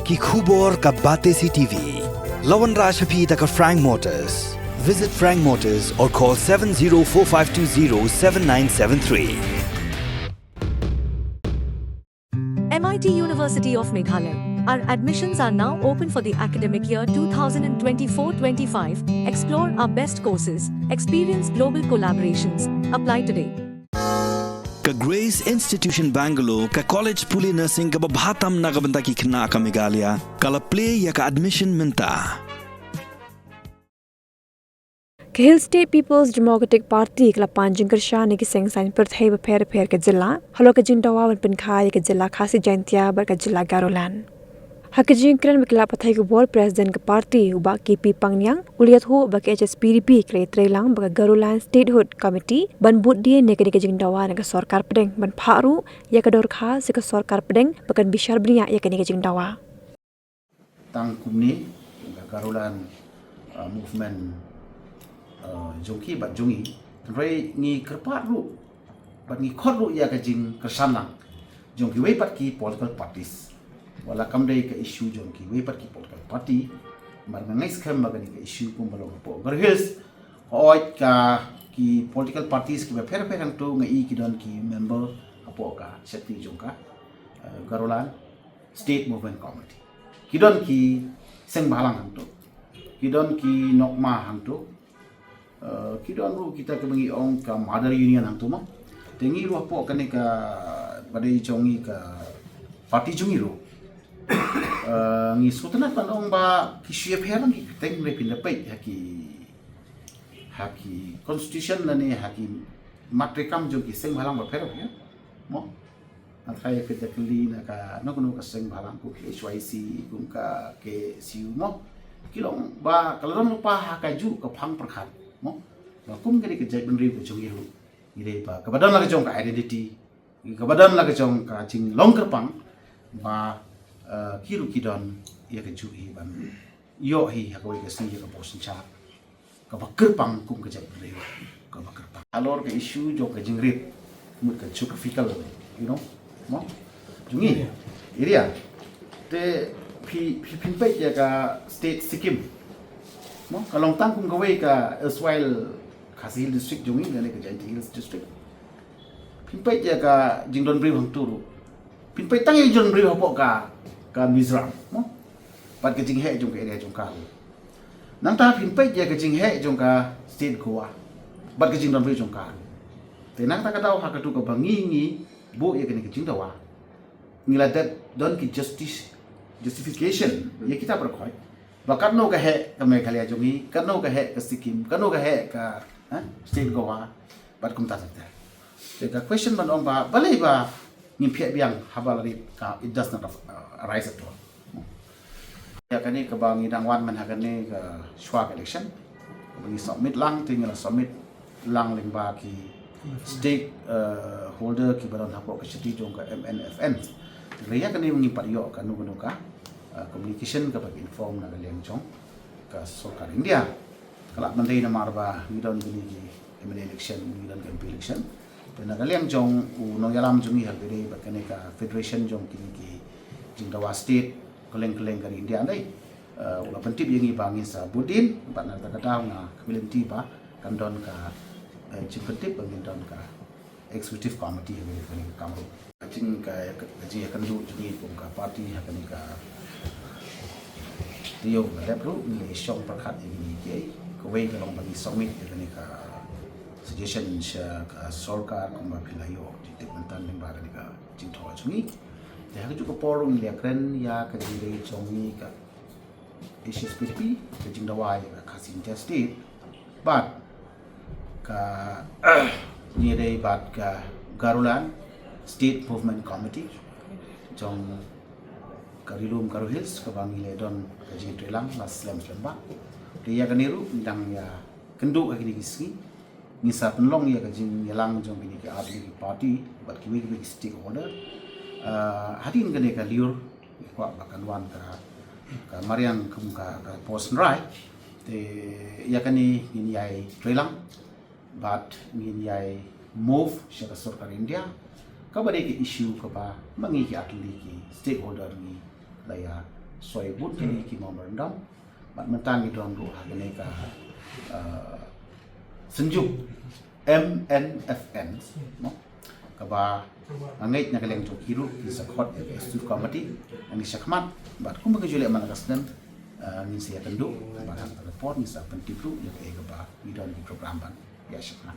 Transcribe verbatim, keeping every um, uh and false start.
Ki khubor ka Batesi T V. La wanrah sha phi da ka Frank Motors. Visit Frank Motors or call seven zero four five two zero seven nine seven three. M I T University of Meghalaya. Our admissions are now open for the academic year two thousand twenty-four twenty-five. Explore our best courses, experience global collaborations. Apply today. Ka Grace Institution Bangalore, ka college pule nursing kaba bha tam na ka bynta ki khynnah ka Meghalaya, ka la plie ïa ka admission mynta. Ka Hill State People's Democratic Party ka la pan jingkyrshan ïa ki seng saiñ pyrthei bapher bapher ka jylla halor ka jingdawa ban pynkha ïa ka jylla Khasi Jaintia bad ka jylla Garoland. Ha ka jingkren bad ki lad pathai khubor, President ka party u Bah K P Pangniang u la ïathuh ba ka H S P D P ka la ïatreilang bad ka Garoland Statehood Committee ban bud dien ïa kane ka jingdawa na ka sorkar pdeng ban phah ruh ïa ka dorkhas sha ka sorkar pdeng ba kan bishar bniah ïa kane ka jingdawa. Tang kumne ka Garoland, uh, movement, uh, jong ki bad jong ngi, hynrei ngi kyrpad ruh bad ngi khot ruh ïa ka jingkyrshan lang jong kiwei pat ki political parties. Wat la kam dei ka issue jong kiwei pat ki political party, namar nga ngeit skhem ba kane ka issue kumba long hapoh Garo Hills, hooid ka ki political parties kiba pher pher hangto nga i ki don ki member hapoh ka shakti jong ka, uh, Garoland State Movement Committee. Ki don ki seng bhalang hangto. Ki don ki nokma hangto. Uh, ki don ruh kita kiba ngi ong ka Mother Union hangto mo. Te ngi ruh hapoh kane kaba dei jong ngi ka party jong ngi ruh, uh, ngi sngewtynnat ban ong ba ki shu ïapher lang ki kyrteng, hynrei phin da peit ha ki, ha ki constitution lane ha ki mat treikam jong ki seng bhalang bapher bapher mo. Nga tharai phi da kylli na kano kano ka seng bhalang, kum ka H Y C, kum ka K S U mo. Ki long ba ka la don lypa ha kajuh ka phang pyrkhat mo. Ba kum kane ka jaitbynriew ka jong ngi ruh, ngi dei ba kaba don la ka jong ka identity, kaba don la ka jong ka jinglong kyrpang, ba, eh, ki ruh ki don ïa kajuh hi ban ïoh hi ha kawei ka sngi ïa ka bor synshar kaba kyrpang kum ka jaitbynriew kaba kyrpang. Halor ka issue jong ka jingrit, mut ka geographical, you know, mo, jong ngi, area. Te phi, phi, phin peit ïa ka state Sikkim mo, ka long tang kum kawei ka erstwhile Khasi Hills District jong ngi, lane ka Jaintia Hills District. Phin peit ïa ka jingdon briew hangto ruh. Phin peit tang ïa ka jingdon briew hapoh ka, ka Mizoram mo, bad ka jingheh jong ka area jong ka ruh. Nangta phin peit ïa ka jingheh jong ka state Goa bad ka jingdon briew jong ka ruh. Te nangta ka daw ha kato kaba ngi, ngi buh ïa kane ka jingdawa, ngi la dep don ki justice, justification ïa kita baroh khoit, ba katno ka heh ka Meghalaya jong ngi, katno ka heh ka Sikkim, katno ka heh ka, eh, state Goa, bad kumta ter ter. Te ka question ban ong ba balei ba ngim phiah biang haba la rit, ka, it does not, uh, arise at all. Ïa kane kaba ngi dang wan man ha kane ka shuwa ka election, kaba ngi submit lang, te ngi la submit lang lyngba ki stake, uh, holder kiba don hapoh ka shatei jong ka M N F N. Te ïa kane ngim pat ïoh kano kano ka, uh, communication kaba ki inform na ka liang jong ka sorkar India. Ka lah ban dei namar ba ngi don kine ki M L A election, ngi don ka M P election. Te na ka liang jong u nongïalam jong ngi ha kaba ïadei bad kane ka federation jong kine ki jingdawa state kylleng kylleng ka ri India, dei, eh, u la pyntip ïa ngi ba ngin sa bud dien, bad na kata ka daw nga kyrmen lynti ba kan don ka, eh, jingpyntip ba ngin don ka executive committee ha kane ka kam ruh. Ka jing, ka, ka jingïakynduh jong ngi kum ka party ha kane ka taïew ba la dep ruh, ngi la shong pyrkhat ïa kine kiei. Kawei ka long ba ngi submit ïa kane ka suggestion sha ka sorkar kumba phi la ïoh jingtip mynta lyngba kane ka jingthoh jong ngi. Te ha kajuh ka por ruh ngi la kren ïa ka jingdei jong ngi ka H S P D P, ka jingdawa ïa ka Khasi Jaintia State. Bad ka, ngi dei bad ka Garoland State Movement Committee jong ka Ri Lum Garo Hills, kaba ngi la don ka jingïatreilang la slem slem bha. Te ïa kane ruh ngi dang ïakynduh ha kine ki sngi. Ngi sa pynlong ïa ka jingïalang jong kine ki ar tylli ki party bad kiwei kiwei ki stakeholder. Ah, hadien kane ka lyiur ngi kwah ba kan wan ka, ka mariang kum ka, ka por synrai. Te ïa kane ngin ïai treilang bad ngin ïai move sha ka sorkar India. Kaba dei ka issue kaba ma ngi ki ar tylli ki stakeholder ngi la ïa soi vote jong ngi ki memorandum. Bad mynta ngi don ruh ha kane ka, eh, synjuk M N F N, no? Kaba nga ngeit na ka liang jong ki ruh ki sa khot ïa ka executive committee, ngi sa khmat bad kumba ka ju leh man la ka snem, eh, ngin sa ïakynduh bad ha ka por ngin sa pyntip ruh ïa kaei kaba ngi don ki program ban ïa sa khmat.